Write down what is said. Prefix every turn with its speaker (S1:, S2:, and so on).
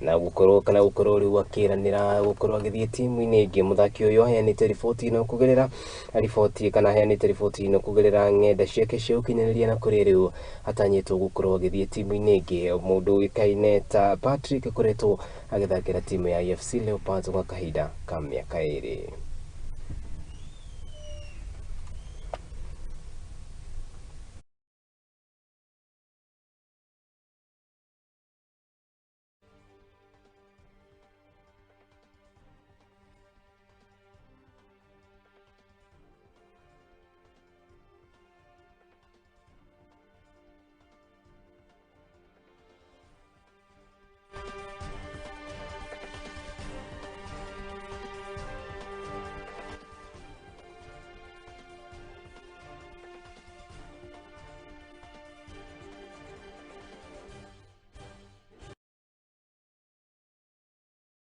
S1: Na gũkorwo kana gũkorwo rĩu akĩranĩra gũkorwo agĩthiĩ timu-inĩ ĩngĩ. Mũthaki ũyũ aheanĩte riboti ĩno kũgerera riboti kana aheanĩte riboti ĩno kũgerera ng'enda ciake cia ũkinyanĩria, na kũrĩa rĩu atanyĩtwo gũkorwo agĩthiĩ timu-inĩ ĩngĩ. Mũndũ ũĩkaine ta Patrick akoretwo agĩthakĩra timu ya AFC Leopards gwa kahinda ka mĩaka 2.